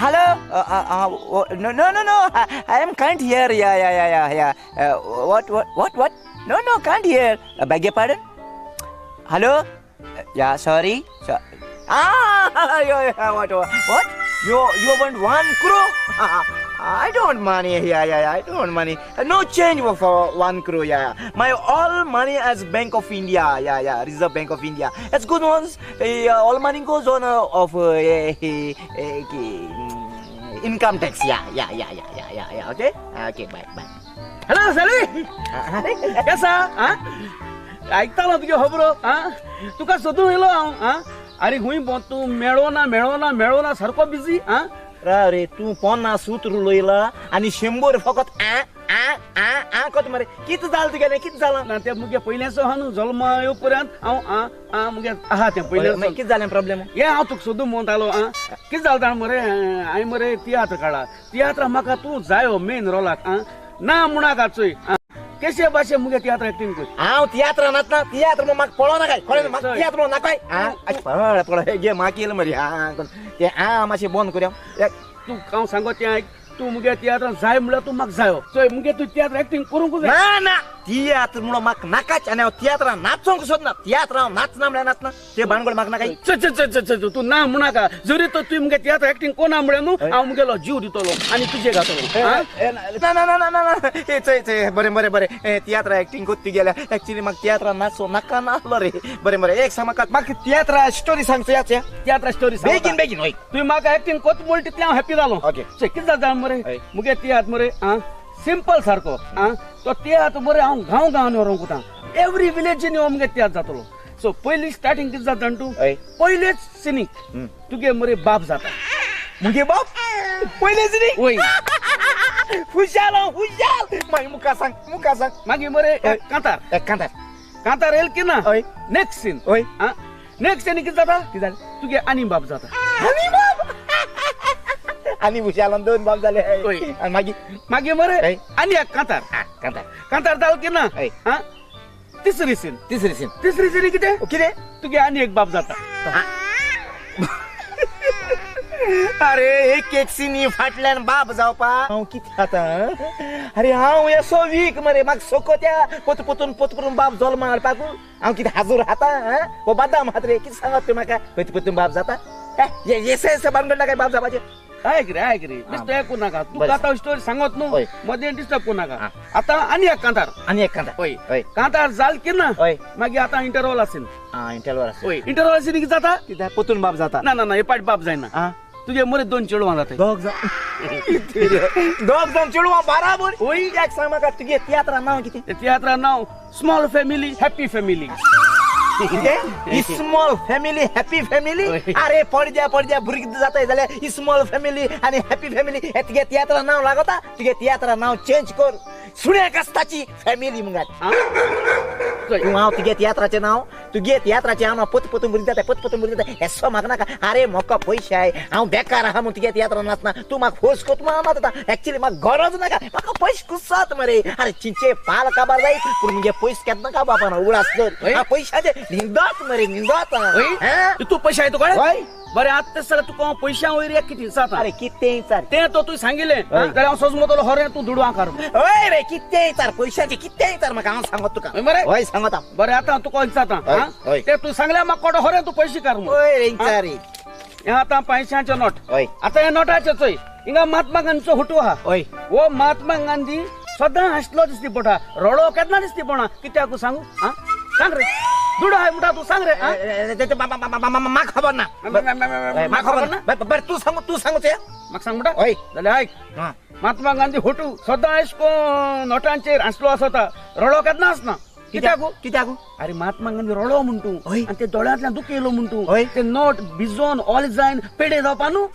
Hello, no no no no, I am can't hear. Yeah yeah yeah yeah yeah. What what what what? No no, can't hear. Beg your pardon. Hello. Yeah, sorry. What what? You you want 1 crore? I don't money. Yeah yeah yeah. I don't money. No change for 1 crore. Yeah. My all money as Bank of India. Yeah yeah. Reserve Bank of India. That's good ones. All money goes on of income tax. Yeah yeah yeah yeah yeah yeah yeah. Okay. Okay. Bye bye. Hello Sally, केसा आयकतालो तुगे खबरो. आं तुका सोदून येयलो हांव. आं आरे खूंय तूं मेळो ना मेळो ना मेळो ना, सारको बिजी. आं रे तूं 50 सूत्र उलयला आनी 100 फकत आ आ आ आ कोत मरे. कितें जालें तुगेलें? कितें जालां? ना तें मुगे पयलेंचो आहा न्हू, जल्मा येव पर्यंत हांव आ आ मुगे आहा तें पयलें. कितें जालें प्रॉब्लेम? हें हांव तुका सोदूं म्हणटालो. आं कितें जालें जाण मरे, हांवें मरे तियात्र काडला. तियात्र म्हाका तूं जायो मेन रोलाक. आं ना म्हणाका चोय केशे भाशे मुगे तियात्र एक्टिंग कर. हांव तियात्र नाचना, तियात्र म्हाका पळोवं नाकाय. कळ्ळें? म्हाका तियात्र म्हणून नाकाय. पळ पळ घे म्हाका येयलें मरे. तें आ मातशें बंद करया. तूं हांव सांगो तें आयक. तूं मुगे तियात्र जाय म्हणल्यार तूं म्हाका जायो. चोय मुगे तूं तियात्र एक्टिंग करूंक जाय. ना ना, तियात्र म्हणून म्हाका नाकाच आनी हांव तियात्रां नाचोंक सोदना. तियात्र हांव नाचना म्हणल्यार नाचना. ते भानगड म्हाका नाकाय. चल चल चल चल, तूं ना म्हणाका. जरी तर तुवें मुगे तियात्र एक्टिंग कोना म्हणलें न्हू, हांव मुगेलो जीव दितलो आनी तुजे घातलो. ना ना ना ना ना, चोय चोय, बरें बरें बरें. तियात्र एक्टिंग कोत्ती गेल्या. एक्चुअली म्हाका तियात्रां नाचो नाका नासलो रे. बरें बरें, एक सांग म्हाका, म्हाका तियात्रा स्टोरी सांग. चोया चोया तियात्रा स्टोरी सांग बेगीन बेगीन. हय तुवें म्हाका एक्टिंग कोत म्हूण तितलें हांव हॅपी जालो. ओके. चोय कितें जाता मरे मुगे तियात्र मरे. आं सिंपल सारको. आं तो तियात्र मरे हांव गांव गांवांनी व्हरूंक वता. एवरी विलेजीनी हो मुगे तियात्र जातलो. सो पयली स्टार्टिंग कितें जाता तूं, पयलेच सिनीक तुगे मरे बाप जाता. मुगे बाप पयले सिनीक? वय. हुशार हांव, हुशार. मागीर मुखार सांग, मुखार सांग. मागीर मरे कांतार. कांतार कांतार येयल की ना, नेक्स्ट सीन. हय. आं नेक्स्ट सीन कितें जाता? कितें जालें? तुगे आनी बाप जाता. आनी बाप? आनी हुशार, 2 बाप जाले. मागीर मागीर मरे आनी एक कांतार. कांतार कांतार जाल की ना, तिसरी सीन. तिसरी सीन. तिसरी सीन कितें? कितें? तुगे आनी एक बाप जाता. अरे एक एक सिनी फाटल्यान बाप जावपा हांव कितें आतां? अरे हांव येसो वीक मरे, म्हाका सोकोत्या पोत पोतून पोत पोतून बाप जल्मा हाडपाक. हांव कितें हाजूर खाता? हो बादाम हात रे, कितें सांगत तूं म्हाका? पोत पोतून बाप जाता? येसे येसे बानगड काय बाप जावपाचें? आयक रे आयक रे, बेश्टें आयकूं नाका. तुका आतां स्टोरी सांगत न्हू, मदें डिस्टर्ब करूं नाका. आतां आनी एक कांतार. आनी एक कांतार. हय. कांतार जाल की ना, मागीर आतां इंटरवल आसीन. इंटरवल आसीन. हय. इंटरवल आसीन कितें जाता? कितें? पोतून बाप जाता. ना ना ना, हे पाट बाप जायना. तुगे मरे 2 चेडवां जाता. दोग जाण दोग जाण चेडवां बाराबर. वय. एक सांग म्हाका, तुगे तियात्रा नांव कितें? तियात्रा नांव small family happy family. Small family happy family? अरे पडद्या पडद्या भुरगीं जाताय जाल्यार स्मॉल फॅमिली आनी हॅपी फॅमिली हे तुगे तियात्रा नांव लागता. तुगे तियात्रा नांव चेंज कर, सुण्या कास्ताची फॅमिली मुगात. तूं हांव तुगे तियात्राचें नांव, तुगे तियात्राचें हांव पोत पोतून भुरगीं जाता, पोत पोतून भुरगीं जाता येसो म्हाका नाका. अरे म्हाका पयशे आय, हांव बेकार आहा म्हूण तुगे तियात्रा नाचना. तूं म्हाका फोर्स कोत म्हणून हांव नाचता. एक्चुअली म्हाका गरज नाका, म्हाका पयशे कुसात मरे. अरे चिंचे पाल काबार जायत पूण मुगे पयशे केन्ना का बापान उगडास कर. पयशाचे न्हिंदत मरे, न्हिंदत. तूं पयशे आय तुका? बरें आतां तशें जाल्यार तुका हांव पयशां वयर एक कितें विचारता. अरे कितें विचार? तें तो तुवें सांगिल्लें जाल्यार हांव सजमतलो हरें तूं दुडवां काड. हय रे, कितें विचार? पयशाचें कितें विचार म्हाका, हांव सांगत तुका. मरे हय सांगता. बरें आतां हांव तुका विचारता, तें तुवें सांगल्यार म्हाका कळटा हरें तूं पयशे काड म्हूण. हय रे विचार. हें आतां 500चें नोट. हय. आतां हें नोटाचें चोय, हिंगा महात्मा गांधीचो फोटो आहा. हय. हो महात्मा गांधी सदां हांसलो दिसती पडटा, रडो केन्ना दिसती पडना. कित्याक सांगू? आं सांग रे, दुडो आहाय म्हणटा तूं, सांग रे. म्हाका खबर ना, म्हाका खबर ना. बरें तूं सांगू, तूं सांगू तें म्हाका सांग म्हणटा. हय. जाल्यार आयक, महात्मा गांधी फोटो सदां अशें करून नोटांचेर हांसलो आसता, रडो केन्ना आसना. कित्याक? कित्याक? अरे महात्मा गांधी रडो म्हण तूं आनी ते दोळ्यांतल्यान दुख येयलो म्हण तूं, हय. ते नोट भिजोन ऑल जायन पेडे जावपा न्हू.